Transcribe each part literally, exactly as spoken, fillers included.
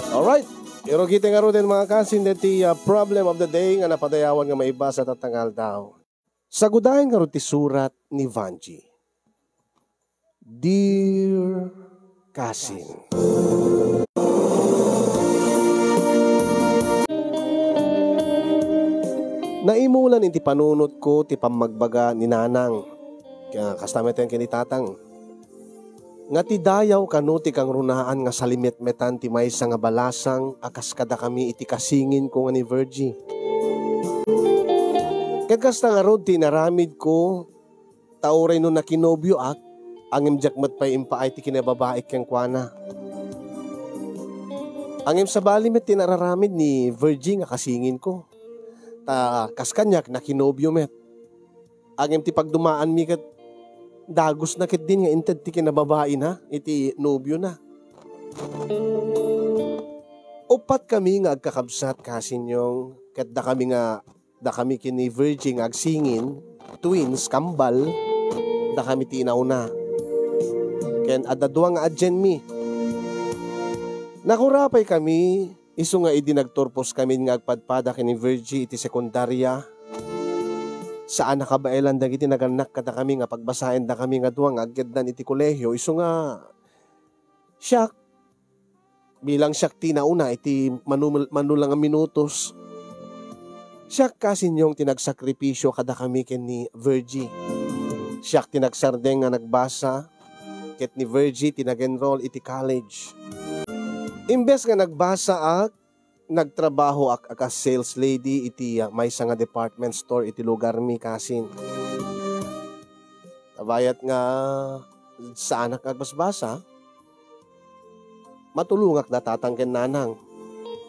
Alright. Irugiten ngaruden, mga kasin, deti, ah, problem of the day nga napadayawan nga maibasa tatta nga aldaw. Sagudayen ngarud ti surat ni Vanji. Dear Kasin. Naimulan iti panunotko ti pammagbaga ni Nanang. Kasta met ken ni Tatang. Nga ti dayaw kano ti kangrunaan nga salimetmetan ti maysa nga balasang a kas kadakami iti kasinginko nga ni Virgie. Ket kasta ngarud ti inaramidko, ta uray no nakinobioak, ngem diak met pay impaay ti kinababaik kenkuana. Ngem sabali met ti nararamid ni Virgie nga kasinginko. Ta kas kaniak, nakinobio met. Ngem ti pagdumaanmi ket dagusna ketdin nga inted ti kinababaina iti nobiona. Uppat kami nga agkakabsat, Kasin Yong, ket dakami nga, dakami ken ni Virgie nga agsingin, twins, kambal, dakami ti inauna. Ken adda dua nga adienmi. Nakura pay kami, isu nga idi nagturpos kami nga agpadpada ken ni Virgie iti sekundaria. Saan a kabaelan dagiti nagannak kadakami nga pagbasaendakami nga dua nga agkeddan iti kolehio, isu nga siak, bilang siak ti nauna iti manumul-, manula nga minutos, siak, Kasin Yong, ti nagsakripisio kadakami ken ni Virgie. Siak ti nagsardeng nga nagbasa, ket ni Virgie ti nag-enroll iti college. Imbes nga nagbasaak, nagtrabahoak a kas sales lady iti, ah, maysa nga department store iti lugarmi, Kasin. Ta bayat nga saanak nga agbasbasa, matulongak da Tatang ken Nanang.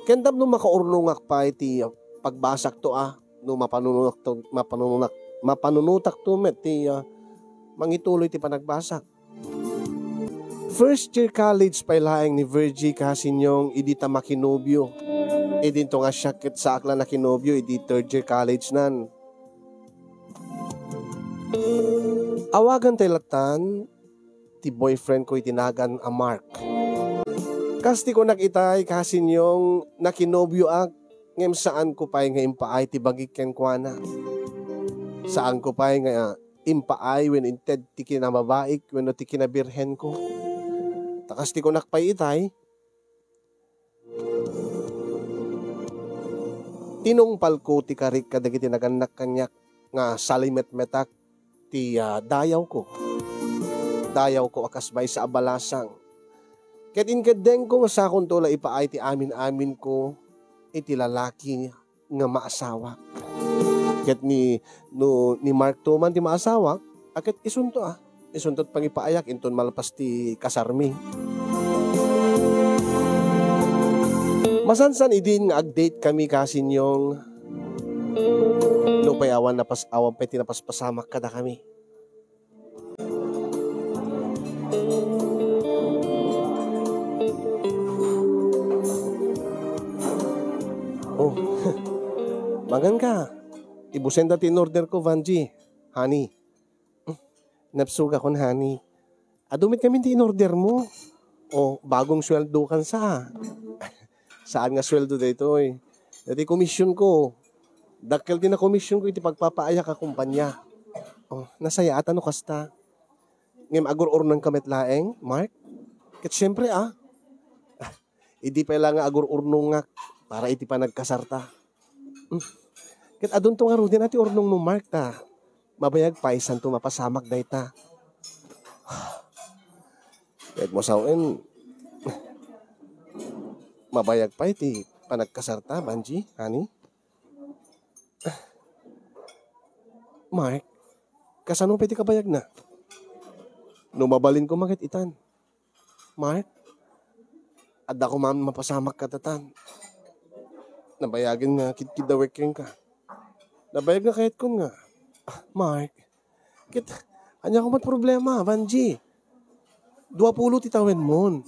Ken tapno makaurnongak pay ti pagbasakto a, no mapanunotto, mapanunotak, mapanunotakto met ti, ah, mangituloy ti panagbasak. First year college pay laeng ni Virgie, Kasin Yong, idi ta makinobio. Idinto nga siak ket saak la nakinobio idi third year college nan. Awagan tay lattan ti boyfriend ko iti nagan a Mark. Kas ti kunak itay, Kasin Yong, nakinobioak, ngem saanko pay nga impaay ti bagik kenkuana. Saanko pay nga impaay wenno inted ti kinababaik wenno ti kinabirhenko. Ta kas ti kunak pay itay, tinungpalko ti karik kadagiti nagannak kaniak nga salimetmetak ti, ah, dayawko. Dayawko a kas maysa a balasang. Ket inkeddengko nga sakonto la ipaay ti amin-aminko iti lalaki nga maasawak. Ket ni, no ni Mark to man ti maasawak, a ket isunto, ah. Isunto ti pangipaayak inton malpas ti kasarmi. Masansan idin nga ag-date kami, Kasin Yong. Nupay awan napas-, awan pay ti napaspasamak kadakami. Oh. Mangan ka. Ibusenda ti in-order ko, Vanji. Honey. Napsugakon, honey. Adu met ngamin ti in-order mo. Oh, bagong sweldo kan sa. Saan nga sweldo daytoy? Dati komisyon ko. Dakkel ti nakomisyon ko iti pagpapaayak a kumpanya. Oh, nasayaat no kasta. Ngem agur-urnong ka met laeng, Mark? Ket siempre, ah. Idi pay la nga agur-urnongak para iti panagkasarta. Hmm. Ket adunto ngaruden a ti urnong mo, Mark, ta mabayag pay santo mapasamak dayta. Ket mo sawen, mabayag pay ti panagkasarta, Vanji, honey? Mark, kasano pay ti kabayagna? No mabalin koma ket itan. Mark, adda koma mapasamak kadatan. Nabayagen nga kidkidawek kenka. Nabayag nga kayatkon nga. Ah, Mark, ket ania koma ti problema, Vanji? Dua pulo ti tawenmon.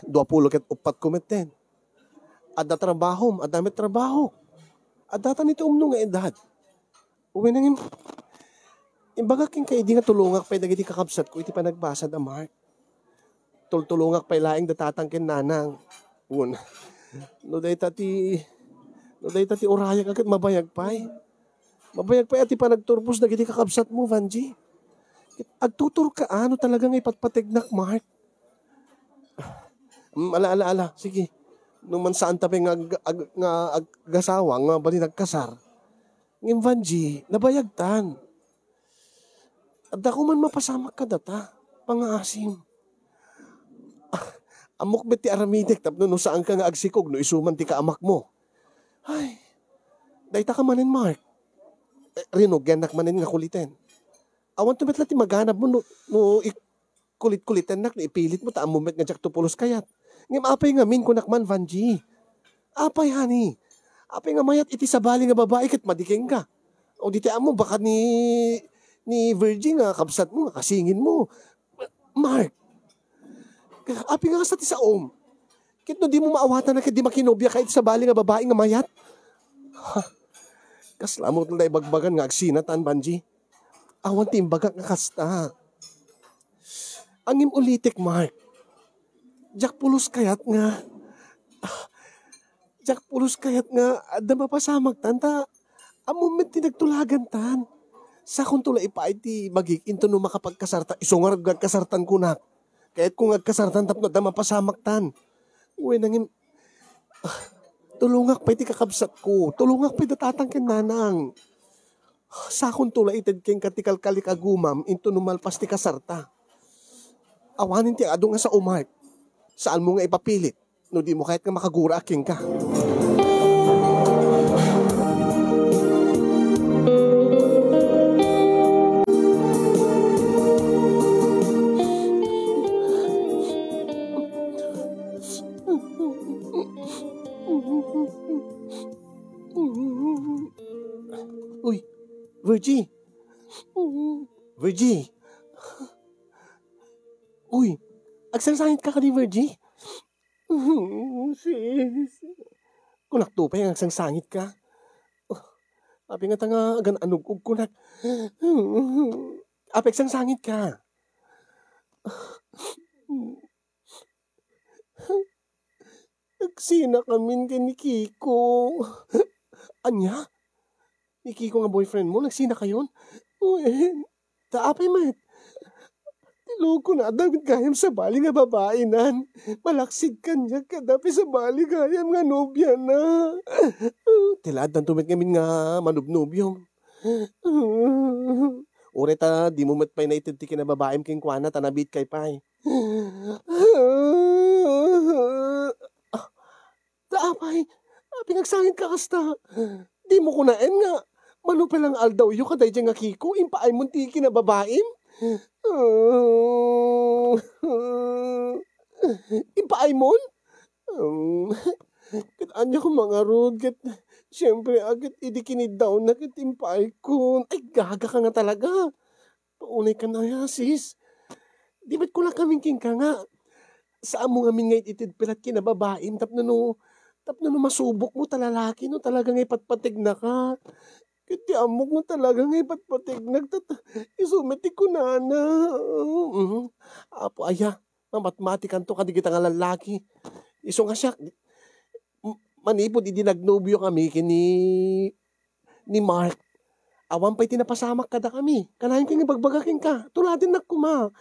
Dua pulo ket uppat ko metten. Adda trabahom, adda met trabaho. Adda tan iti umno nga edad. Wen, nangim-, imbagak kenka idi nga tulongak pay dagiti kakabsatko iti panagbasad a Mark. Tultulongak pay laeng da tatang ken nanang. Wen, no dayta ti, no dayta ti urayak ket mabayag pay. Mabayag pay a ti panagturpos dagiti kakabsatmo, Vanji. Ket agtuturka a no talaga nga ipatpategnak, Mark. Mm, ala, ala, ala. Sige. No man saanta pay nga ag-, ag-, nga ag-, agasawa, nga balin agkasar. Ngem, Vanji, nabayagtan. Adda ko man mapasamak kadata, pangaasim. Ah, ammok met ti aramidek tapno no saanka nga agsikog no isu man ti kaamakmo. Ay, dayta ka manen, Mark. Eh, rinugiannak manen nga kuliten. Awan to met la ti maganabmo no, no ik-, kulit-kulitennak no ipilitmo ta ammom met nga diak to pulos kayat. Ngem apay ngamin, kunak man, Vanji. Apay, honey? Apay nga mayat iti sabali nga babai ket madi kenka? O di ti ammo, baka ni, ni Virgie nga kabsatmo, nga kasinginmo. Mark, apay nga kasta ti saom? Ket no di mo maawatan a ket di makinobia ka iti sabali nga babai nga mayat? Ha? Kasla mo la ibagbagan nga agsinatan, Vanji. Awan ti imbagak nga kasta. Ngem ulitek, Mark. Diak pulos kayat nga, diak pulos kayat nga adda mapasamaktan ta ammom met ti nagtulagantan. Sakonto la ipaay ti bagik inton no makapagkasarta, isu ngarud nga agkasartan kunak. Kayatko nga agkasartan tapno adda mapasamaktan. Wen, ngem, ah, tulongak pay ti kakabsatko. Tulongak pay da tatang ken nanang. Sakonto la ited kenka ti kalkalikagumam inton no malpas ti kasarta. Awanen ti adu nga sao, Mark. Saanmo nga ipapilit no dimo kayat nga makagura a kenka. Uy, Virgie! Virgie! Uy, agsangsangit ka kadi, Virgie? Sis. Kunak to pay nga agsangsangit ka. Oh, apay nga ta nga agan-anug-ug kunak. Apay agsangsangit ka? Nagsinakamin ken ni Kiko. Ania? Ni Kiko nga boyfriend mo, nagsinakayon? Wen, ta apay met? Ti loko na, adda met gayam sabali nga babai nan. Malaksid kaniak, adda pay sabali gayam nga nobiana. Ti la addanto met ngamin nga manobnobiom. Uray ta dimo met pay naited ti kinababaim kenkuana, ta nabiitkay pay. Ah, ta apay, apay nga agsangitka kasta? Dimo kunaen nga mano pay la nga aldawyo kadaydiay nga Kiko, impaaymo ti kinababaim? Impaaymo? Um, ket ania koma ngarud, ket siempre a, ket idi kiniddaawna ket impaayko. Ay, gaga ka nga talaga. Paunay ka na, sis. Di met kunakamin kenka nga, saanmo ngamin nga it-, ited pay la ti kinababaim tapno no, tapno no masubokmo ta lalaki no talaga nga ipatpategnaka. Ket ti ammok no talaga nga ipatpategnak, ta, ta, isu met ti kunana. Mhm. Apo aya, mamatmatikanto kadigita nga lallaki. Isu nga siak, m-, manipud idi nagnobiokami ken ni, ni Mark, awan pay ti napasamak kadakami. Kanayon ket nga ibagbaga kenka, tuladennak koma.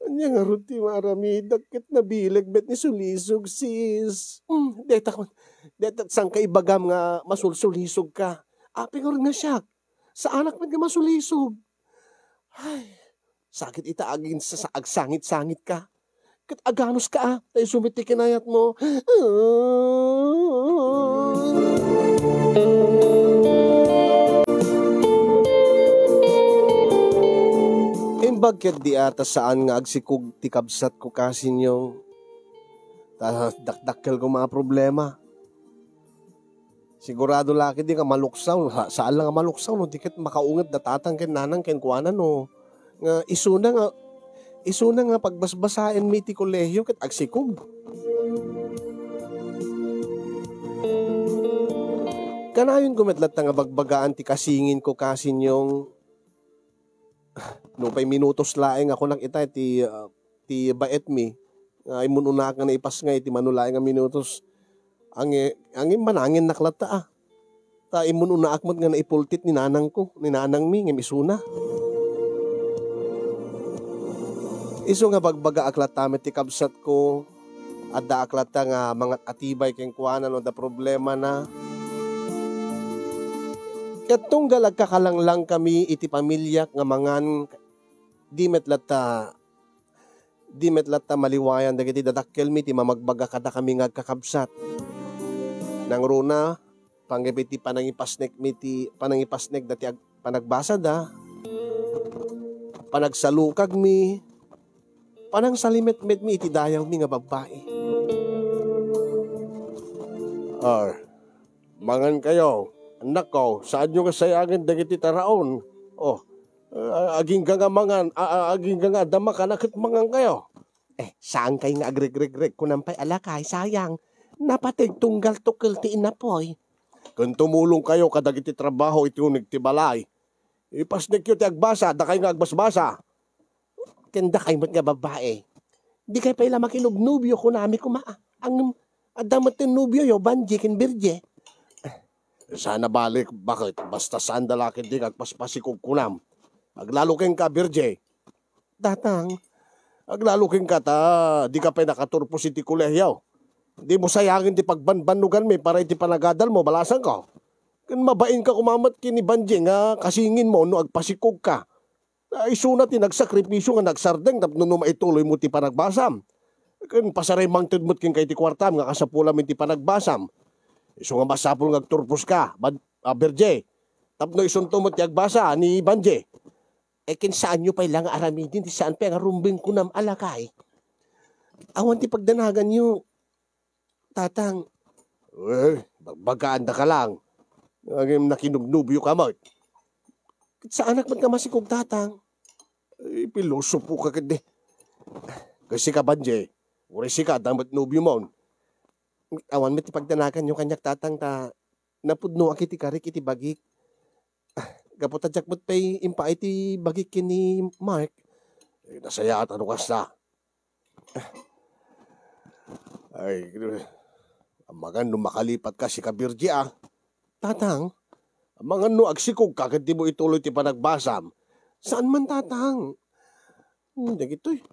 Ania ngarud ti maaramidak ket nabileg met ni sulisog, sis. Hmm, deta kon, deta saan ka ibagam nga masulsulisog ka. Apay ngarud nga siak? Saanak met nga masulisog. Ay, sakit ita agin sa, sa agsangit-sangit ka. Ket aganus ka, a, ta isu met ti kinayatmo. Imbag ket di a ta saan nga agsikog ti kabsatko, Kasinyong. Ta dakdakkel ko mga problema. Sigurado la ketdi nga maluksaw, sa-, saan la nga maluksaw, no? Di ket makaunget da tatang ken nanang kenkuana, no? Nga isuna nga, isuna nga pagbasbasaenmi iti kolehio ket agsikog. Kanayon ko met latta nga bagbagaan ti kasinginko, Kasinyong. Nupay minutos laeng a kunak ita iti, ah, ti baetmi, nga immun-unaak nga naipasngay iti mano laeng a minutos. Ange-, angin mananginnak latta, a. Ta immun-unaak met nga naipultit ni nanangko, ni nanangmi, ngem isuna. Isu nga bagbagaak latta met ti kabsatko, addaak latta nga mangat-atibay kenkuana no adda problemana. Ket tunggal agkakalanglang kami iti pamiliak nga mangan, di met latta, di met latta maliwayan dagiti dadakkelmi ti mamagbaga kadakami nga agkakabsat. Nangruna, panggep iti panangipasnekmi ti, panangipasnek dati ag-, panagbasada, panagsalukagmi, panangsalimetmetmi iti dayawmi nga babbai. Ar, mangan kayo, annakko, saanyo nga sayangen dagiti taraon. Oh, a-, agingga nga mangan, a-, a-, agingga nga adda makana ket mangan kayo. Eh, saan kayo nga agregregreg, kunam pay a lakay, sayang. Napateg tunggal tukel ti inapoy. Ken tumulong kayo kadagiti trabaho iti uneg ti balay. Ipasnekyo ti agbasa, dakay nga agbasbasa. Ken dakay met nga babbai. Di kay pay la makinubnubio, kunami koma. Ang adda met ti nubio yo, Banji ken Birje. Sana balik, bakit? Basta saan da la ketdi nga agpaspasikog kunam. Aglalo kenka, Birje. Tatang. Aglalo kenka ta di ka pay nakaturpos iti kolehio. Di mo sayangen ti pagbanbannoganmi para iti panagadalmo, balasangko. Ken mabain ka koma met ken ni Banji nga kasinginmo no agpasikog ka. Ta isuna ti nagsakripisio nga nagsardeng tapno no maituloymo ti panagbasam. Ken pasaray mangted met kenka iti kuartam nga kasapulam iti panagbasam. Isu nga masapul nga agturpos ka, Ban-, a, Birje. Tapno isunto met ti agbasa ni Banji. Eh, ken saanyo pay la nga aramiden ti saan pay nga rumbeng kunam a lakay. Awan ti pagdanaganyo, Tatang. Eh, bagbagaanda ka lang. Ngem nakinubnubio ka met. Ket saanak met nga masikog, Tatang. Eh, pilosopo ka ketdi. Ket sika, Banji, uray sika, adda met nobio mon. Awan met ti pagdanaganyo kaniak, Tatang, ta napudnoak iti karik iti bagik. Gapu ta diak met pay impaay ti bagik ken ni Mark. Eh, nasayaat a no kasta. Ay, amangan no makalipat ka, sika, Virgie, a. Tatang? Amangan no agsikog ka ket di mo ituloy ti panagbasam. Saan man, Tatang? Hmm, dagitoy.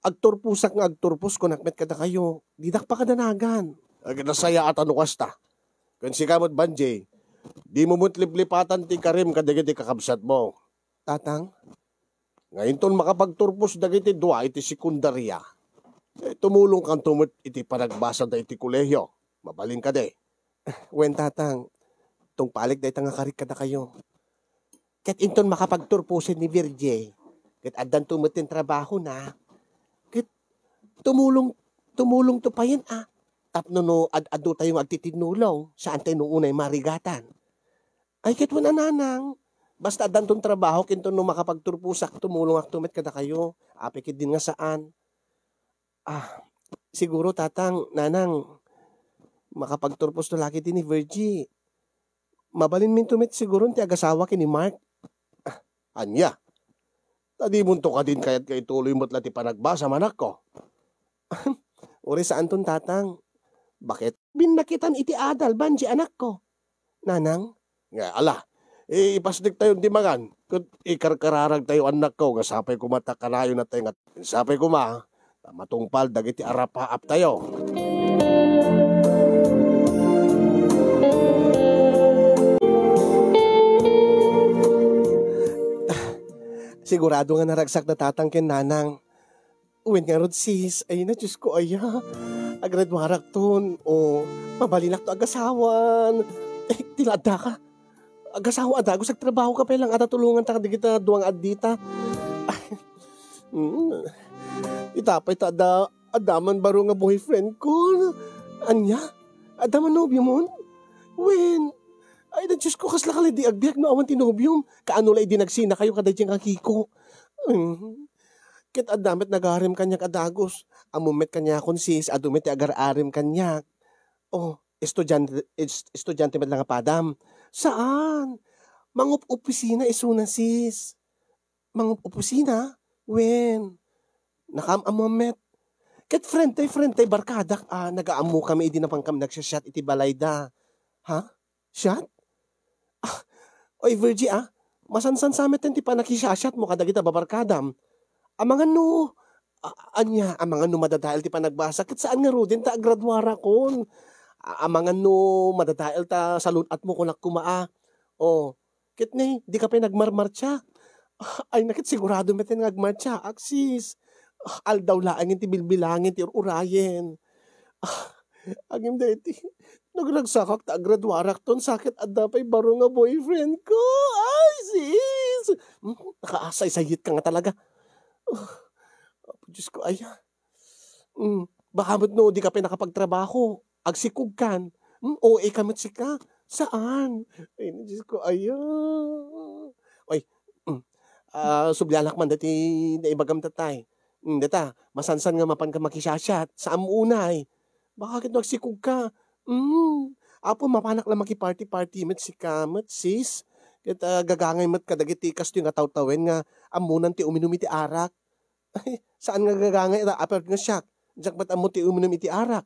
Agturposak nga agturpos, kunak met kadakayo. Didak pakadanagan. Ay, nasayaat a no kasta. Ken sika met, Banji, di mo met liplipatan ti karim kadagiti kakabsatmo. Tatang? Nga inton makapagturpos dagiti dua iti sekundaria, eh, tumulong kanto met iti panagbasada iti kolehio. Mabalin kadi? Wen, Tatang, tungpalik dayta nga karik kadakayo. Ket inton makapagturposen ni Virgie, ket addanto met ti trabahona, ket tumulong, tumulongto payen, a, tapno no ad-adotayo nga agtitinnulong, saantayo no unay marigatan. Ay, ket wen a, Nanang, basta addanton trabaho, ket inton no makapagturposak, tumulongakto met kadakayo. Apay ketdin nga saan? Ah, siguro, Tatang, Nanang, makapagturposto la ketdi ni Virgie. Mabalinminto met siguron ti agasawa ken ni Mark. Ah, ania? Ta dimonto kadin kayat nga ituloy met la ti panagbasam, anakko? Uray saanton, Tatang. Baket? Binnakitan iti adal, Banji, anakko. Nanang? Nga, ala, ipasdiktayon ti mangan, ket ikarkararagtayo, annakko, nga sapay koma ta kanayon natay nga, sapay koma, ta matungpal dagiti arapaaptayo. Sigurado nga naragsak da Tatang ken Nanang. Wen ngarud, sis, ay na, Diyos ko, aya. Agradwarakton, o mabalinak to agasawan. Eh, ti la adda ka. Agasawa a dagus, agtrabaho ka pay lang, ata tulongan ta kadigita duang addita. Mm. Ita pay ta adda, adda man baro nga boyfriend ko. Anya? Adda man nobio mon? Wen. Ay, na, Diyos ko, kasla ka la di agbiag no awan ti nobiom. Kaano la idi nagsina kayo kadaydi nga Kiko? Mm. Ket adda met nagarim kaniak a dagus. Ammom met kaniakon, sis, adu met ti agar-arim kaniak. Oh, estudiante, es-, estudiante met la nga padam. Saan? Mangup-opisina isuna, sis. Mangup-opisina? Wen? Nakaam-ammoan met. Ket friend tay, friend tay barkadak a nagaammokami idi napankami nagsiashot iti balayda. Ha? Shot? Ah, oy, Virgie, ah, masansansa met ti pannakisiashotmo kadagiti babarkadam. Amangan no, a-, ania, amangan no madadael ti panagbasa, ket saan ngaruden ta agraduarakon. A-, amangan no madadael ta salun-atmo kunak koma, ah. Oh, ket ne, dika pay nagmarmartsa. Ah, ay, na ket sigurado met nga agmartsaak, sis. Ah, aldaw laeng ti bilbilangen ti ur-urayen. Ah, agim daytoy. Nagragsakak ta agraduarakton sa ket adda pay baro nga boyfriend ko. Ay, sis! Hmm, nakasaysayit ka nga talaga. Ah, Apo Diyos ko, aya. Hmm, baka met no, di ka pay nakapagtrabaho. Agsikog kan. Hmm, O A ka met sika. Saan? Ay, Diyos ko, aya. Oy, hmm. Ah, sublianak man dati naibagam tatay. Hmm, data, masansan nga mapan ka makisiashot. Saan mo unay? Baka ket no agsikog ka. Hmm. Apo, mapanak la makiparty-party met sika met, sis. Ket, ah, gagangay met kadagiti kastoy nga tawtawen nga ammonan ti uminum iti arak. Saan nga gagangay ta apay nga siak? Diak met ammo ti uminum iti arak.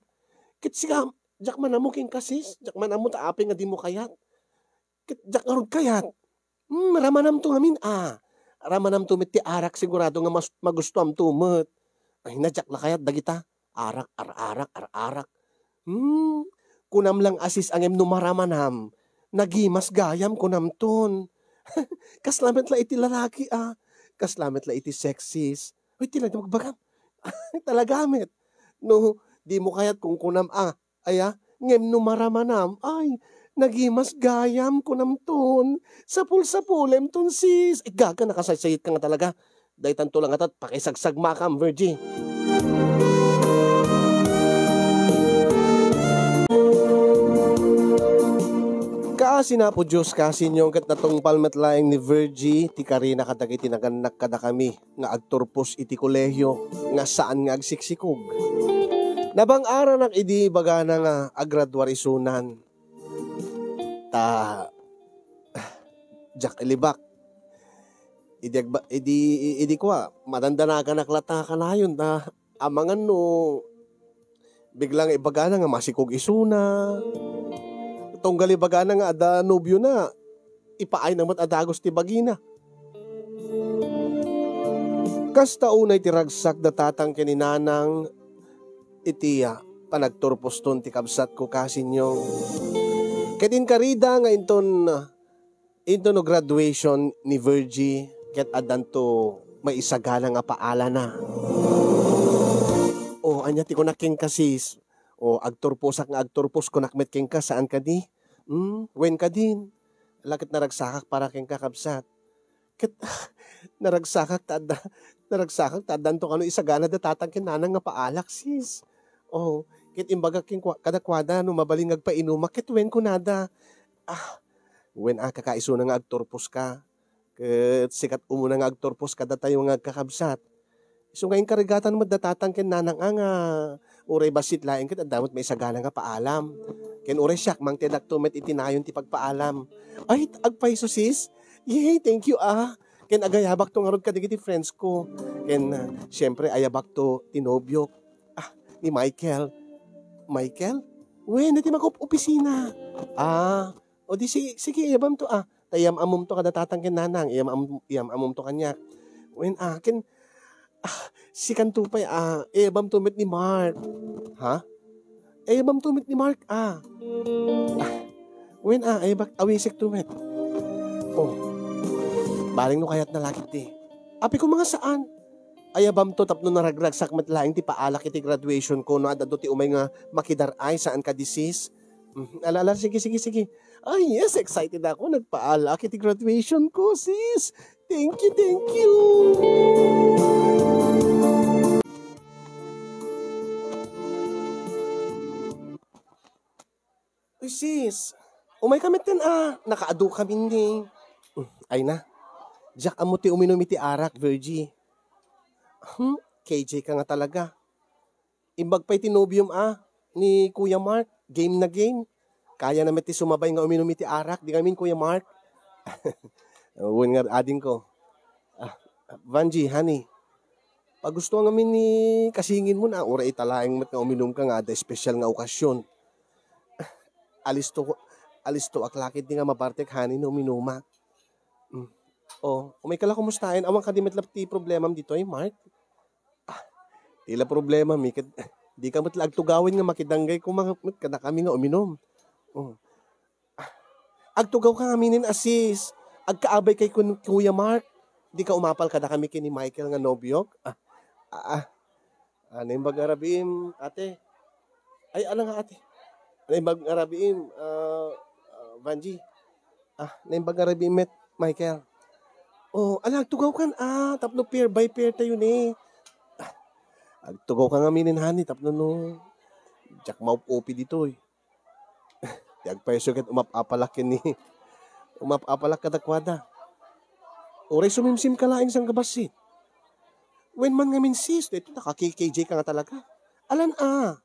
Ket sika, diak man ammo kenka, sis. Diak man ammo ta apay nga dimo kayat. Ket diak ngarud kayat. Hmm, ramanamto ngamin, ah. Ramanamto met ti arak, sigurado nga mas magustuamto met. Ay, na diak la kayat dagita. Arak, ar-arak, ar-arak. Hmm, kunam lang a sis a ngem no maramanam, nagimas gayam kunamton. Kasla met la iti lalaki, ah. Kasla met la iti sexist. Uy, ti lang ti magbagam. Talaga met. No, di mo kayat kung kunam, ah. Aya, ngem no maramanam, ay, nagimas gayam kunamton. Sapul-sapulemton, sis. Ay, gaga, nakasaysayit ka nga talaga. Daytanto la ngatat, pakisagsagmakam, Virgie. Kaasi na, Apo Dios, kaasi niyo, ket natungpal met laeng ni Virgie ti karina kadagiti nagannak kadakami nga agturpos iti kolehio nga saan nga agsiksikog. Nabang-aranak idi ibagana nga agradua isunan. Ta, diak ilibak. Idi agba-, idi, idi kua, madandanaganak latta kanayon, ta, amangan no, bigla nga ibagana nga masikog isuna. Tunggal ibagana nga adda nobiona, ipaayna met a dagus ti bagina. Kasta unay ti ragsak da tatang ken ni nanang iti, ah, panagturposton ti kabsatko, kasinyo. Ket inkarida nga inton, ah, inton no graduation ni Virgie, ket addanto maisagana nga paalana. O, ania ti kunak kenka, sis? O, agturposak nga agturpos, kunak met kenka, saan kadi? Hmm, wen kadin? Ala ket naragsakak para kenka, kabsat. Ket naragsakak ta adda, naragsakak ta addanto kano isagana da tatang ken nanang nga paalak, sis. O, ket imbagak kenkua-, kadakuada no mabalin nga agpainumak, ket wen kunada, "Ah, wen a, kakaisuna nga agturposka. Ket sika ti umuna nga agturpos kadatayo nga agkakabsat." Isu nga inkarigatan met da tatang ken nanang a nga uray bassit laeng ket adda met maisagana nga paalam. Ken uray siak, mangtedakto met iti nayon ti pagpaalam. Ay, agpayso, sis? Yay, thank you, ah. Ken agayabakto ngarud kadagiti friends ko. Ken, ah, siempre, ayabakto ti nobiok. Ah, ni Michael. Michael? Wen, ti makup-, opisina. Ah, o di sige, sige, iyabamto, ah. Ta iyam-amumto kada tatang ken nanang, iyam-am-, iyam-amumto kaniak. Wen, ah, ken, ah, sikanto pay, ah, iyabamto met ni Mark. Ha? Iyabamto met ni Mark, ah. Ah, wen, ah, iyabak-, awisekto met. O, bareng no kayatna la ketdi. Apay ko nga saan. Ayabamto tapno naragragsak met laeng ti paalak iti graduation ko no adda ti umay nga makidar-ay, saan kadi, sis? Mhm. Ala, ala, sige, sige, sige. Ay, yes, excited ako. Nagpaalak iti graduation ko, sis. Thank you, thank you. Uy, sis. Umay ka met ken, ah. Nakaadu kami ni. Ay na. Diak ammo ti uminum iti arak, Virgie. Hmm, K J ka nga talaga. Imbag pay ti nobiom a ni Kuya Mark, game na game. Kayana met ti sumabay nga uminum iti arak, di ngamin, Kuya Mark? Wen nga adingko. Ah, Vangie, honey. Pagusto ngamin ni kasinginmo na, uray ita laeng met nga uminumka nga adda espesyal nga okasyon. Alisto, alistoak la ketdi nga mabartek, honey, no uminumak. Mm. O, umayka la kumustaen? Awan kadi met la ti problemam ditoy, Mark? Ah, ti la problemami ket dika met la agtugawen nga makidanggay koma met kadakami nga uminum. O. Ah, agtugawka ngaminen a sis. Agkaabay kay kun Kuya Mark. Dika umapal kadakami ken ni Michael nga nobiok? Ah, ah, ah. Ah, naimbag nga rabiim, ate. Ay, ala nga, ate. Naimbag nga rabiim, ah, ah, Vanji. Ah, naimbag nga rabiim met, Michael. O, ala, agtugawkan, ah, tapno pair by pair tayo ni. Ah, agtugawka ngaminen, honey, tapno no, diak maup-upi ditoy. Ti agpayso ket umap-apalak ken ni, umap-apalak kadakuada. Uray sumimsimka laeng sangkabassit. Wen man ngamin, sis, daytoy naka-K K J ka nga talaga. Alan a,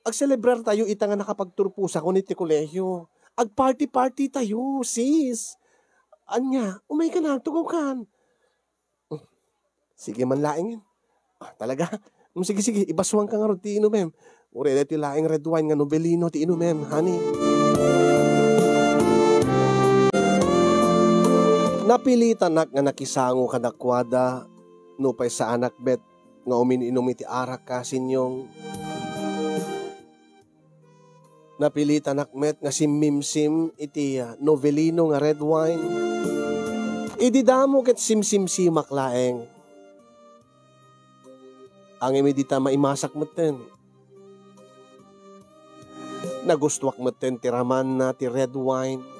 agselebrar tayo ita nga nakapagturposakon iti kolehio. Agparty-party tayo, sis. Ania, umayka na, agtugawkan. Sige man laengen. Ah, talaga? Mm, sige, sige, ibassuanka ngarud ti inumem. Uray daytoy laeng red wine nga Novelino ti inumem, honey. Napilitanak nga nakisango kadakuada, nupay saanak met nga umin-inum iti arak, kasinyong. Napilitanak met nga simmimsim iti, ah, Novelino nga red wine. Idi damo ket simsimsimak laeng. Ngem idi ta maimasak metten, nagustuak metten ti ramanna ti red wine.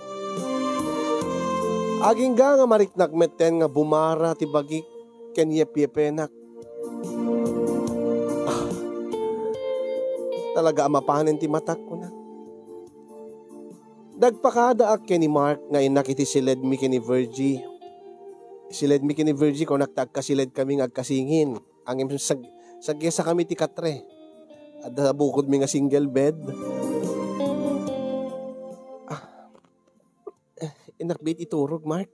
Agingga nga mariknak metten nga bumara ti bagik ken yepyepenak. Ah, talaga a mapanen ti matak, kuna. Nagpakadaak ken ni Mark nga innak iti siledmi ken ni Virgie. Siledmi ken ni Virgie, kunak ta agkasiled kami nga agkasingin. Ngem sag-, sagyasakami ti katre. Adda bukodmi nga single bed. Ah, eh, innak biit iturog, Mark.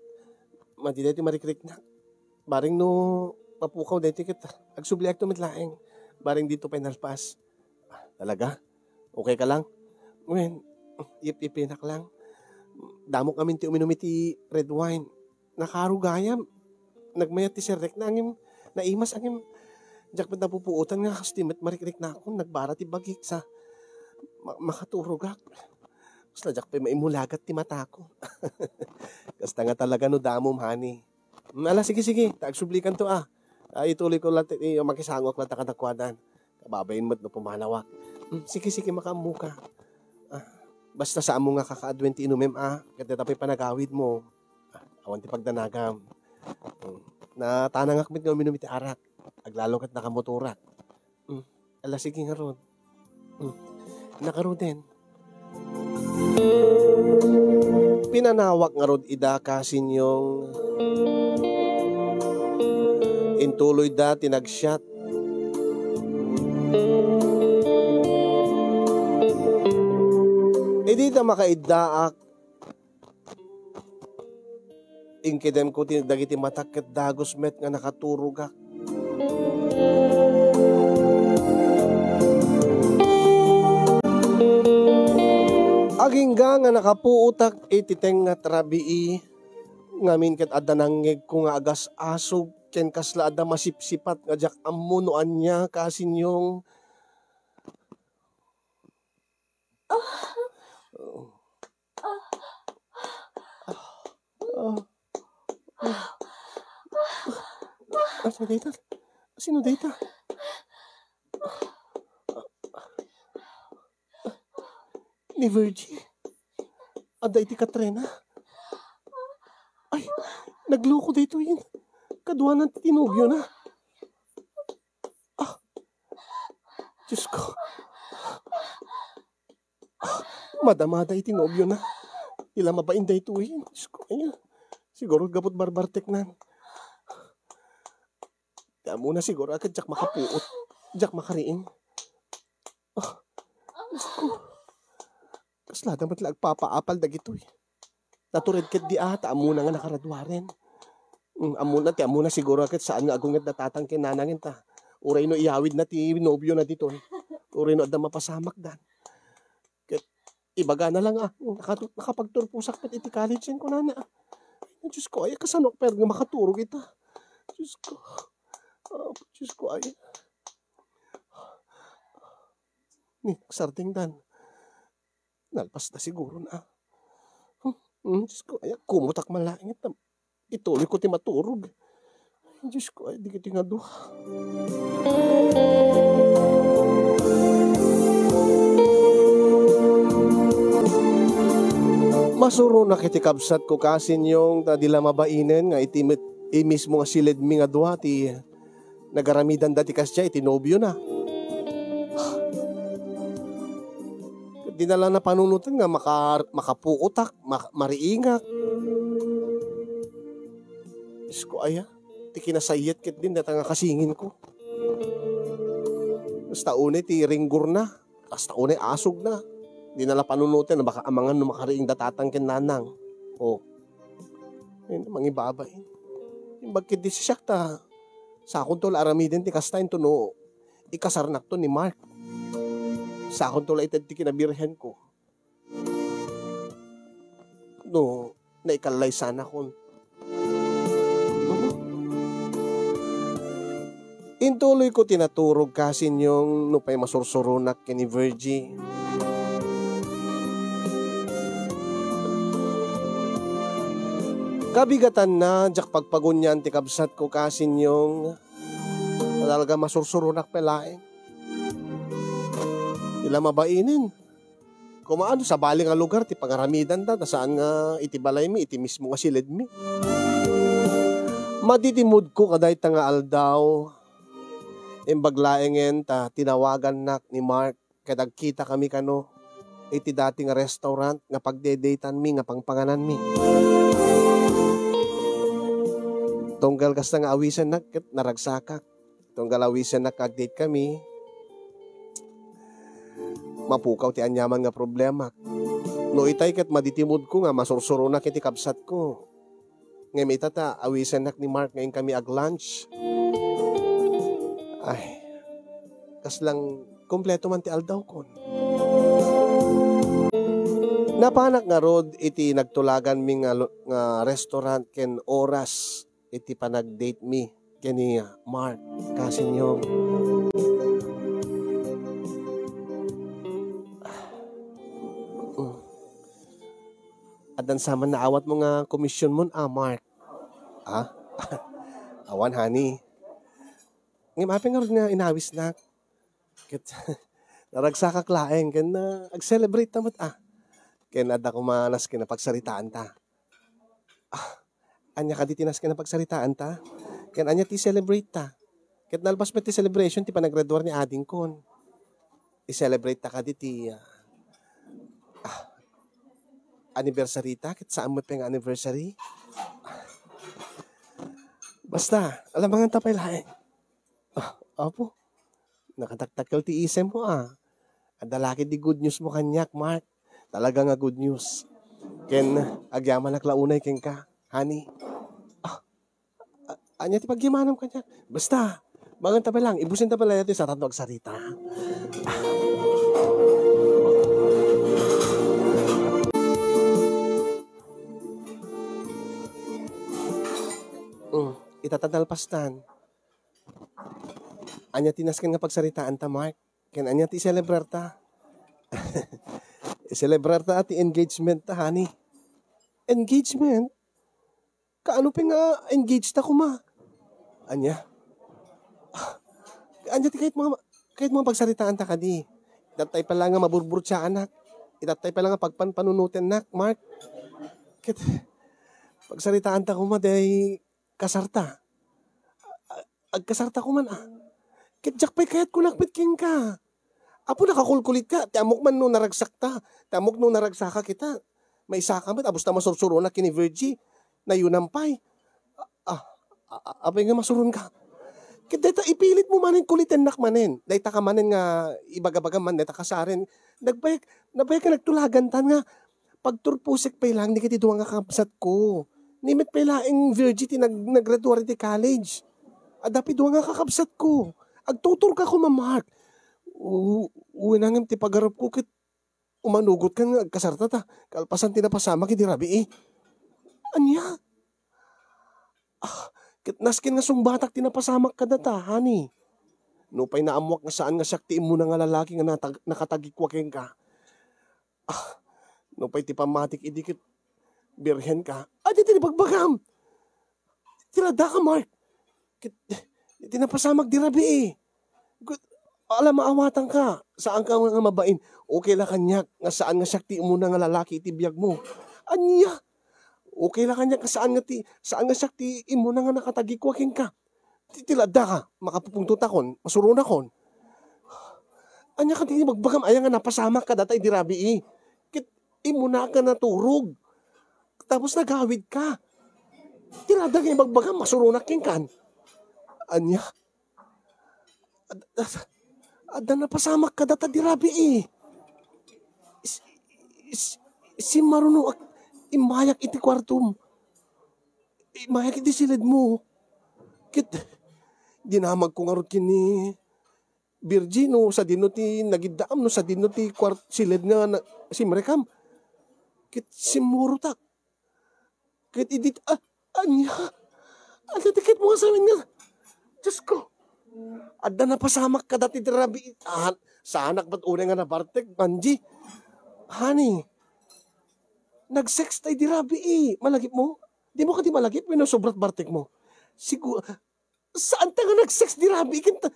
Madi daytoy marikriknak. Bareng no mapukaw daytoy ket agsubliakto met laeng. Bareng dito pay nalpas. Ah, talaga? Okay ka lang? Wen, yep-yepenak lang. Damok amin ti uminum iti red wine. Nakaro gayam. Nagmayat ti serrekna, ngem naimas, ngem diak met napupuotan nga kas ti met marikriknakon, nagbara ti bagik sa ma-, makaturogak. Kasla diak pay maimulagat ti matako. Kasta nga talaga no damom, honey. Mm, ala, sige, sige. Ta agsublikanto, ah. Ah, ituloyko la ti, eh, makisangok la ta kadakuadan. Kababain met no pumanawak. Mm, sige, sige, makaammoka. Ah, basta saanmo nga kakaaduen ti inumem, ah. Ket dayta pay panagawidmo. Ah, awan ti pagdanagam. Mm. Natanangak met nga uminum iti arak. Aglalo ket nakamotorak. Mm. Ala, sige ngarud. Mm. Nakaruden. Pinanawak ngarud ida, kasinyong. Intuloyda ti nagsiat. Idi ta makaiddaak, Inkedemko ti, dagiti matak ket dagus met nga nakaturogak. Agingga nga nakapuotak iti tengnga ti rabii, ngamin ket adda nangngegko nga agas-asog ken kasla adda masipsipat nga diak ammo no ania, kasinyong. Ah. Ah. Asino dayta? Asino dayta? Ni Virgie. Adda iti Katrina. Ay, nagloko daytoy. Kaduanan ti nobiona. Ah, Diyos ko. Madamada iti nobiona. Ila mabain daytoy. Diyos ko, aya. Siguro gaput barbarteknan. Ti ammona siguro a ket diak makapuot. Diak makariing. Ah, Diyos ko. Kasla da met la agpapaapal dagitoy. Natured ketdi a, ta ammona nga nakaraduaren. Mm, ammona, ti ammona siguro ket saan nga agunget da tatang ken nanangen ta. Uray no iyawidna ti nobiona diton. Uray no adda mapasamakdan. Ket ibagana lang, ah, "Nakatu-, nakapagturposak met iti college-en," kunana, ah. Ay, Diyos ko, ay, kasano pay nga makaturog ita? Diyos ko. Ah, Diyos ko, ay. Ni, sardengdan. Nalpas da siguro na. Hmm, hmm, Diyos ko, ay, kumutak man laeng ita. Ituloy ko ti maturog. Ay, Diyos ko, ay, di kiti nga dua. Masuronak iti kabsat ko, Kasinyong, ta di la mabainen nga iti met-, i mismo nga siledmi nga dua ti nagaramidanda ti kasdiay iti nobiona. Ket di na la napanunoten nga maka-, makapuotak, ma-, mariingak. Diyos ko, aya, ti kinasayat ket din data nga kasinginko. Basta unay ti ringgorna, basta unay asogna. Di na la panunoten, baka amangan no makariing da tatang ken nanang. O. Ay, mangibabain. Imbag ket di siak ta, sakonto la aramiden ti kasta, intono ikasarnakto ni Mark. Sakonto la ited ti kinabirhenko. No, naikallaysannakon. Intuloyko ti naturog, Kasinyong, nupay masursuronak ken ni Virgie. Kabigatanna, diak pagpagunian ti kabsatko, Kasinyong. Talaga masursuronak pay laeng. Di la mabainen. Koma no sabali nga lugar ti pangaramidanda, ta saan nga iti balaymi, iti mismo nga siledmi. Maditimudko kadayta nga aldaw, imbag laengen ta tinawagannak ni Mark ket agkitakami kano iti dati nga restaurant nga pagdedatanmi nga pangpangananmi. Tunggal kasta nga awisennak ket naragsakak. Tunggal awisennak nga agdatekami, mapukaw ti aniaman nga problemak. No itay ket maditimudko nga masursuronak iti kabsatko. Ngem ita ta awisennak ni Mark nga inkami ag-lunch. Ay, kaslang kompleto man ti aldawkon. Napanak ngarud iti nagtulaganmi nga lo-, nga restaurant ken oras iti panagdatemi ken ni Mark, Kasinyong. Addan sa man naawatmo nga komisionmon, a, Mark? Ha? Awan, honey. Ngem apay ngarud nga inawisnak? Ket naragsakak laeng ken, ah, ag-celebrate ta met, a. Ken adda koma nasken a pagsaritaanan ta. Ah, ania kadi ti nasken a pagsaritaanan ta? Ken ania ti celebrate ta? Ket nalpas met ti celebration ti panaggraduar ni adingkon. I-celebrate ta kadi ti, ah, ah, anniversary ta? Ket saan met pay nga anniversary? Basta, alamangan ta pay laeng. Ah, apo, nakataktakkel ti isemmo, a. Adda la ketdi good news mo kaniak, Mark. Talaga nga good news. Ken agyamanak la unay kenka, honey. Ah, a-, ania ti pagyamanam kaniak? Basta, mangan ta pay laeng, ibusen ta pay laeng daytoy satanto agsarita. Mm, ita ta nalpastan. Ania ti nasken nga pagsaritaan ta, Mark? Ken ania ti i-celebrar ta? I-celebrar ta ti engagement ta, honey. Engagement? Kaano pay nga engage ta koma? Ania? Ania ti kayat mo nga, kayat mo nga pagsaritaan ta kadi? Itattay pay laeng nga maburburtsiaanak. Itattay pay laeng nga pagpanpanunotennak, Mark. Ket pagsaritaan ta koma, day kasarta. A-, agkasarta koman, a. Ket diak pay kayat kunak met kenka. Apo, nakakulkulitka. Ti ammok man no naragsakta. Ti ammok no naragsaka kita. Maisaka met, a, basta masursuronak ken ni Virgie. Nayunam pay. A, a, a, apay nga masuronka? Ket dayta ipilit mo manen, kulitennak manen. Dayta ka manen nga ibagabagam man, dayta kasaren. Nagbayag, nagbayag nga nagtulagantan nga pagturposek pay laeng dagiti dua nga kabsatko. Ni met pay laeng Virgie ti nag-, naggraduar iti college. Adda pay dua nga kakabsatko. Agtuturka koma, Mark. U-, uwi na ngem ti pagarupko ket umanugotkan nga agkasarta ta kalpasan ti napasamak idi rabii. Ania? Ah, ket nasken nga sungbatak ti napasamak kadata, honey. Nupay naammoak nga saan nga siak ti immuna nga lalaki nga natag-, nakatagikua kenka. Ah, nupay ti pammatik idi ket birhenka, adi ti ibagbagam. Ti ladaka, Mark. Ket, ti napasamak di rabii. Ket, ala, maawatanka. Saanka nga mabain. Okay la kaniak nga saan nga siak ti immuna nga lalaki iti biagmo. Ania? Okay la kaniak nga saan nga ti, saan nga siak ti immuna nga nakatagikua kenka. Ti, ti ladaka, makapupungtotakon, masuronakon. Ania kadi ti ibagbagam aya nga napasamak kadata idi rabii? Ket immuna nga naturog. Tapos nagawidka. Ti ladaka nga ibagbagam, masuronak kenkan. Ania? Ad-, ad-, adda napasamak kadata idi rabii. Is-, is-, simmarunoak, immayak iti kuartom. Immayak iti siledmo. Ket dinamagko ngarud ken ni Virgie no sadino ti nagiddaam, no sadino ti kuart-, siled nga na-, simrekam. Ket simmurotak. Ket idi, ah, ania? Ania ti kayatmo nga sawen nga? Diosko. Adda napasamak kadata idi rabii. Ah, saanak met unay nga nabartek, Vangie. Honey, nag-sex ta idi rabii. Malagipmo? Dimo kadi malagip wenno sobrat bartekmo? Sigu-, saanta nga nag-sex idi rabii ket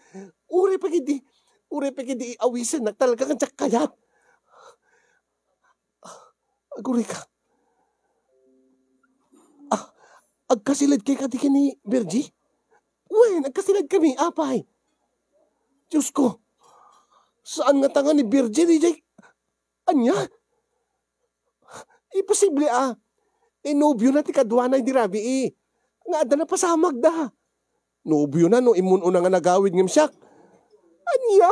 uray pay idi, uray pay idi awisennak talaga nga diak kayat. Agurayka. Ah, agkasiledkay kadi ken ni Virgie? Wen, agkasiledkami, apay. Diosko, saan ngata nga ni Virgie, diay? Ania? Imposible a. Ti nobiona ti kaduana idi rabii. Nga adda napasamakda. Nobiona no immun-una nga nagawid ngem siak. Ania?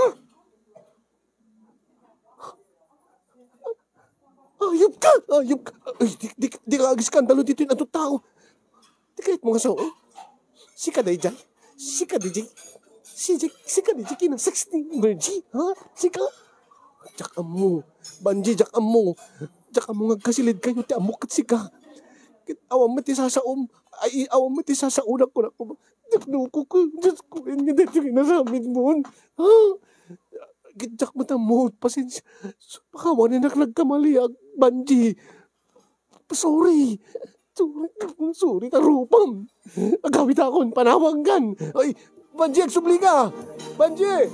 Ayup ka! Ayup ka! Ay, di, di, di ka agiskandalo ditoy adtoy tao. Ti kayatmo nga sao? Sika daydiay? Sika daydiay? Si, sika daydiay kinasexting, Virgie, ha? Sika? Diak ammo. Vangie, diak ammo. Diak ammo nga agkasiledkayo ti ammok ket sika. Ket awan met ti sasaom. Ay, awan met ti sasaonak, kunak. Diak nukok. Diosko, ania daytoy nga inaramidmo? Ha? Ket diak met ammo. Pasensia. Pakawanenak, nagkamaliak, Vangie. Sorry. Sorry. Sorry, tarupam. Agawidakon, panawagkan. Ay, Vangie, agsubli ka. Vangie!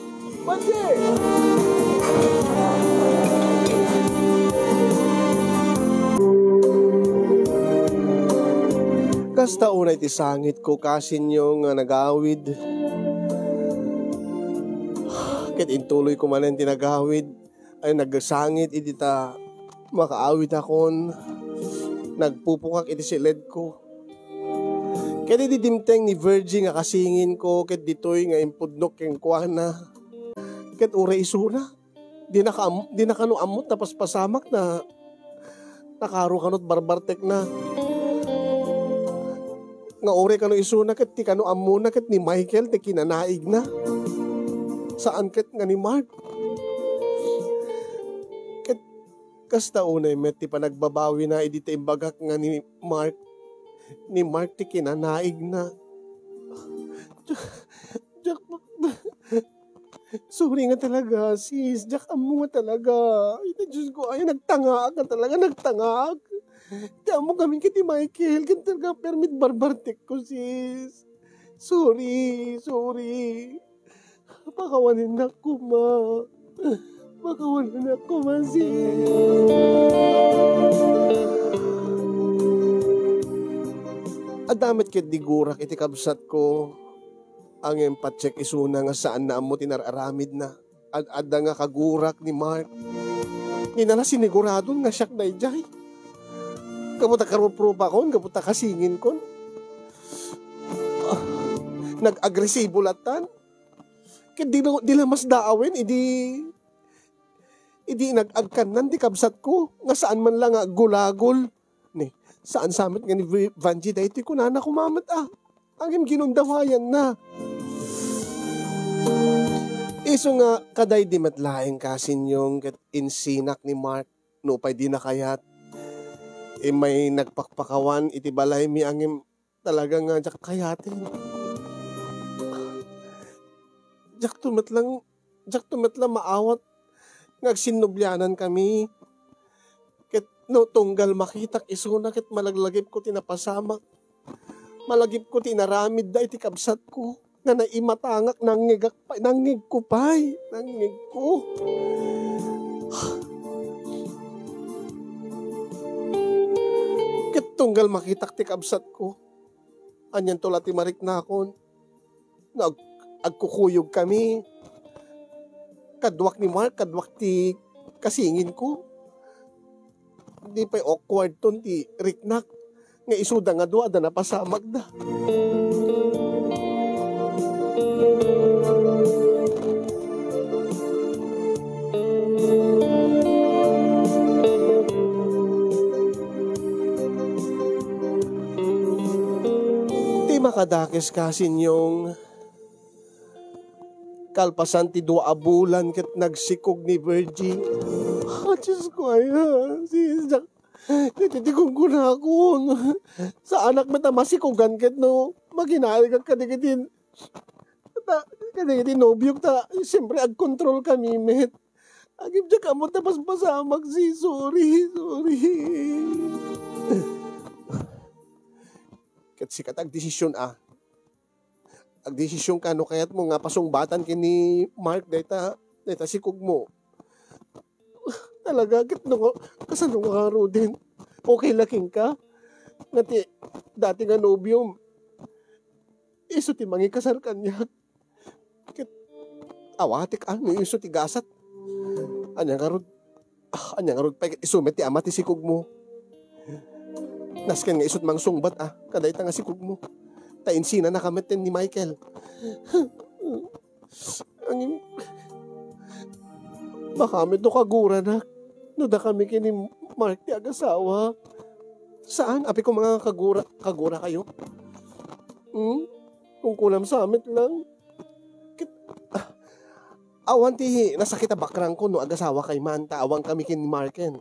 Vangie! Kasta unay ti sangitko, kasinyo, nga nagawid. Ket intuloyko manen ti nagawid. Ay, nagsangit idi ta makaawidakon, nagpupukak iti siledko. Ket idi dimteng ni Virgie nga kasinginko, ket ditoy nga impudnok kenkuana, ket uray isuna, dina ka am-, dina kano ammot ta paspasamak na, nakaro kanot barbartekna. Nga uray kano isuna ket ti kano ammona ket ni Michael ti kinanaigna. Saan ket nga ni Mark. Ket kasta unay met ti panagbabawina idi ta imbagak nga ni Mark, ni Mark ti kinanaigna. Diak, sorry nga talaga, sis. Diak ammo nga talaga. Ay, Diosko, ay, nagtangaak nga talaga, nagtangaak. Ti ammo kami ket ni Michael, ken talaga permi ti barbartekko, sis. Sorry, sorry. Pakawanennak koma. Pakawanennak koma, sis. Adda met ketdi gurak iti kabsatko. Ngem patiek isuna nga saanna ammo ti nar-aramidna. Ad-adda nga kagurak ni Mark. Ni nala siniguradon nga siak daydiay. Gapu ta karuprupakon, gapu ta kasinginkon. Ah, nag-agresibo lattan. Ket di, di la masdaawen idi, idi nag-agkannan ti kabsatko nga saan man la nga aggulagol. Ni, Saan sa met nga ni Vi-, Vanji daytoy kunana koma met, ah. Ngem ginundawayanna. Isu nga kadaydi met laeng kasinyong ket insinak ni Mark nupay dina kayat. Immay nagpakpakawan iti balaymi ngem talaga nga diak kayaten. Diakto met lang, diakto met lang maawat nga agsinnublianan kami. Ket no tunggal makitak isuna ket malaglagipko ti napasamak. Malagipko ti inaramidda iti kabsatko. Nga naimatangak, nangngegak pay, nangngegko pay, nangngegko. Ket tunggal makitak ti kabsatko, anianto la ti mariknakon? No ag-, agkukuyog kami. Kaduak ni Mark, kaduak ti kasinginko. Di pay awkward ton ti riknak nga isuda nga dua adda napasamakda. Ti makadakes kasinyong, kalpasan ti dua a bulan ket nagsikog ni Virgie. Ah, Diyos ko, ay, ah, si Jack, iti ti kunkunakon. Saanak met a masikogan ket no, maginaigak kadagiti, ta, kadagiti nobiok ta, siyempre, agkontrol kami met. Agim, Jack, ammo ta paspasamak si, sorry, sorry. Ket sika ti agdesisyon, ah. Agdesisyon ka no kayatmo nga pasungbatan ken ni Mark dayta, dayta sikogmo. Talaga, ket no, kasano nga ngaruden? Okay la kenka? Nga ti dati nga nobiom, isu ti mangikasar kaniak. Ket awatek, ah, no isu ti gasat. Ania ngarud, ah, ania ngarud pay isu met ti ama ti sikogmo. Nasken nga isut mangsungbat, ah, kadayta nga sikogmo. Ta insinanaka metten ni Michael. Angin, baka met no kaguranak, no dakami ken ni Mark ti agasawa. Saan? Apay ko, mga kagura, kagura kayo? Hmm? Kung kunam sa met lang. Ket, ah, awan ti nasakit a bakrangko no agasawa kay man, ta awan kami ken ni Marken.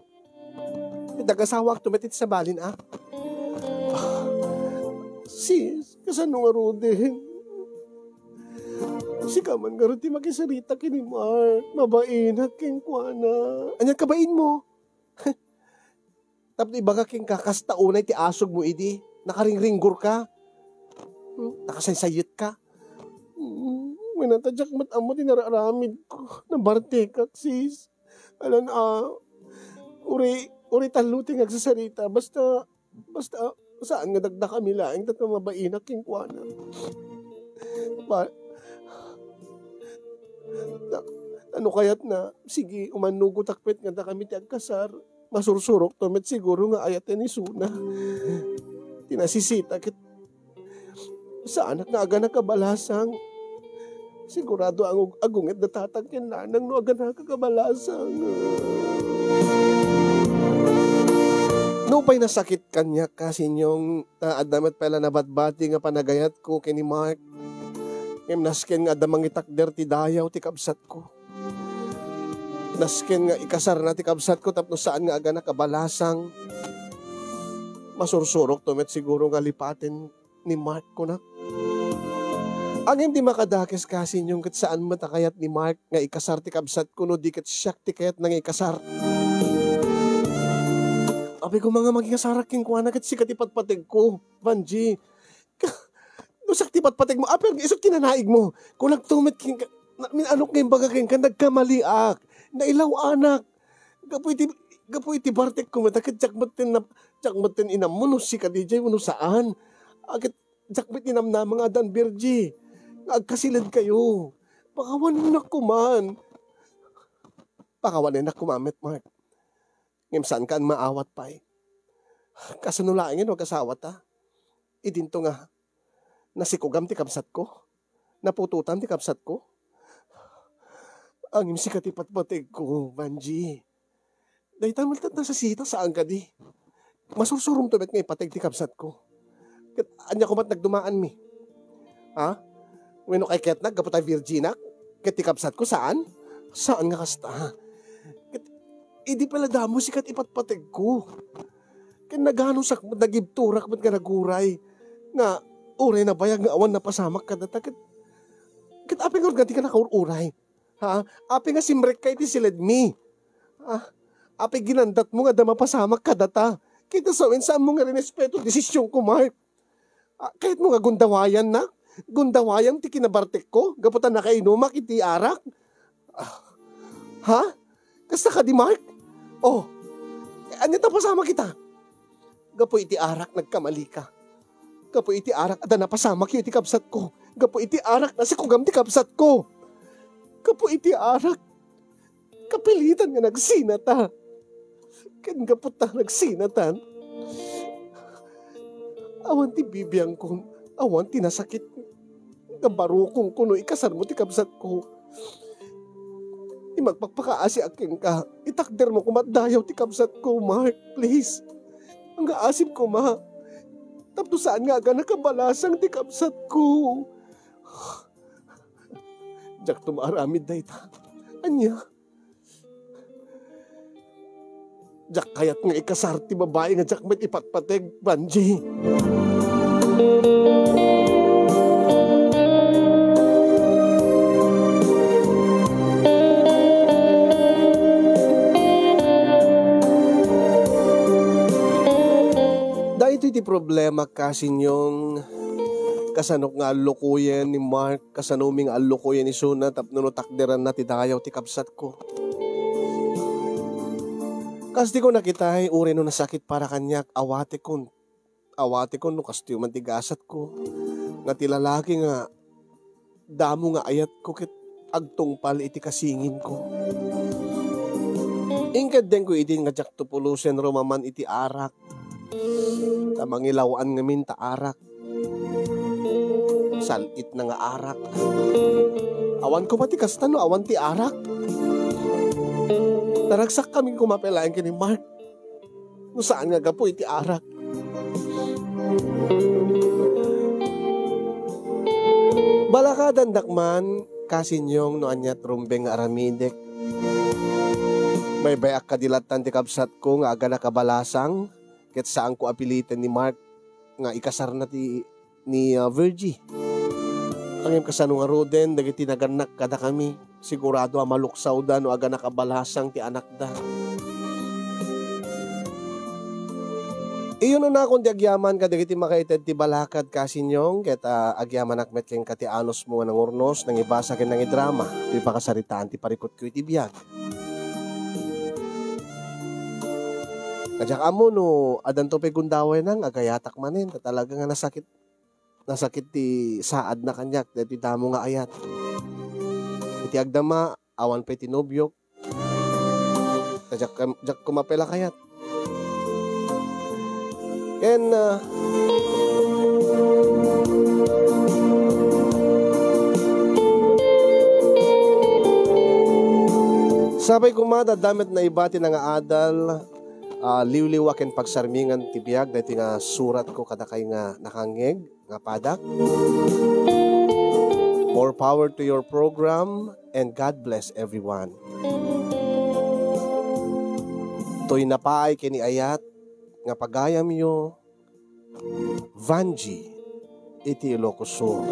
Ket agasawak to met iti sabalin, ah. Sis, kasano ngaruden? Sika man ngarud ti makisarita ken ni Mark. Mabainak kenkuana. Ania kabain mo? Tapno ibaga kenka, kasta unay ti asog mo idi, nakaringringgor ka. Hmm, nakasaysayet ka. Hmm, wen ata diak met ammo ti nararamid ko. Nabartekak, sis. Alan, ah, uri, uri tallo ti nga agsasarita. Basta, basta, saan nga dakdakami laeng, tapno mabainak kenkuana. Ba-, ta-, ano kayat na? Sige, umannugotak met nga dakami ti agkasar. Masursurok to met siguro nga ayaten isuna. Ti nasisita ket saanak nga aganak a balasang. Sigurado a agungit da tatang ken nanang no aganak a balasang. Nupay nasakit kaniak, kasinyong, ta adda met pay la nabatbati nga panagayatko ken ni Mark. Ngem nasken nga adda mangitakder ti dayaw ti kabsatko. Nasken nga ikasarna ti kabsatko tapno saan nga aganak a balasang, masursurok to met siguro nga lipaten ni Mark, kunak. Ngem ti makadakes kasinyong ket saan met a kayat ni Mark nga ikasar ti kabsatko no di ket siak ti kayatna nga ikasar. Apay ko, mga makikasarak kenkuana ket sika ti patpategko, Vanji. Ka-, no siak ti patpategmo, apay, isut kinanaigmo. Kunak to met kenka, na-, min-, anok nga imbaga kenka, nagkamaliak. Nailaw-anak. Gapu iti, gapu iti bartekko met, ket diak metten nap-, diak metten inammo no sika diay wenno saan. Ket diak met inamnama nga addan Virgie. Nga agkasiled kayo. Pakawanennak koman. Pakawanennak koma met, Mark. Ngem saanka a maawat pay. Kasano laengen no agasawata? Idinto nga nasikogam ti kabsatko? Naputotam ti kabsatko? Ngem sika ti patpategko, Vanji. Dayta met ket nasasita, saan kadi? Masursuromto met nga ipateg ti kabsatko. Ket ania koma ti nagdumaanmi? Ha? Wenno kayatna gapu ta virginak? Ket ti kabsatko, saan? Saan nga kasta? Ket idi pay la damo sika ti ipatpategko. Ket naganusak met, nagibturak met nga naguray nga uray nabayag nga awan napasamak kadata. Ket, ket apay ngarud nga dika nakaur-uray? Ha? Apay nga simrekka iti siledmi? Ha? Apay ginandatmo nga adda mapasamak kadata? Ket sawen, saanmo nga rinespeto ti desisionko, Mark. Ah, kayatmo nga gundawayannak? Gundawayam ti kinabartekko gapu ta nakainumak iti arak? Ah, ha? Kasta kadi, Mark? Oh, ania ta pasamak ita? Gapu iti arak, nagkamalika. Gapu iti arak, adda napasamakyo iti kabsatko. Gapu iti arak, nasikugam ti kabsatko. Gapu iti arak, kapilitan nga nagsinata. Ken gapu ta nagsinatan, awan ti bibiangkon, awan ti nasakit nga barukongko no ikasarmo ti kabsatko. Ti magpakpakaasiak kenka, itakdermo koma dayaw ti kabsatko, Mark, please. Anggaasip koma. Tapno saan nga agana kabalasang ti kabsatko. Diakto maaramid dayta. Ania? Diak kayat nga ikasar ti babai nga diak met ipatpateg, Vangie. Daytoy ti problema, Kasinyong. Kasano nga allukoyen ni Mark? Kasanomi nga allukoyen isuna tapno no takderanna ti dayaw ti kabsatko? Kas di ko nakitaay, uray no nasakit para kaniak, awatekon. Awatekon no kastoy man ti gasatko, nga ti lalaki nga damo nga ayatko ket agtungpal iti kasinginko. Inkeddengko idi nga diakto pulosen rumaman iti arak. Ta mangilaw-an ngamin ta arak. Sal-itna nga arak. Awan koma ti kasta no awan ti arak. Naragsakkami koma pay laeng ken ni Mark. No saan nga gapu iti arak. Balakadandak man, Kasinyong, no aniat rumbeng nga aramidek. Baybay-ak kadi lattan ti kabsatko nga agana kabalasang, ket saanko a piliten ni Mark nga ikasarna ti ni, ah, Virgie. Ngem kasano ngaruden dagiti nagannak kadakami? Sigurado a maluksawda no agana kabalasang ti anakda. Iyunonakon ti agyaman kadagiti makaited ti balakad, Kasinyong, ket, ah, agyamanak met kenka ti anusmo nga nangurnos, nangibasa ken nangidrama ti pakasaritaan ti parikutko iti biag. Nga diak ammo no addanto pay gundawayna nga agayatak manen, ta talaga nga nasakit, nasakit ti saadna kaniak daytoy damo nga ayat. Iti agdama, awan pay ti nobiok. Ta diak kam-, diak koma pay la kayat. Ken, ah, sapay koma, adda met naiba ti nangaadal, ah, liwliwa ken pagsarmingan ti biag daytoy nga suratko kadakay nga nakangngeg nga padak. More power to your program and God bless everyone. Toy napaay ken ni ayat nga pagayamyo, Vangie, iti Ilocos Sur.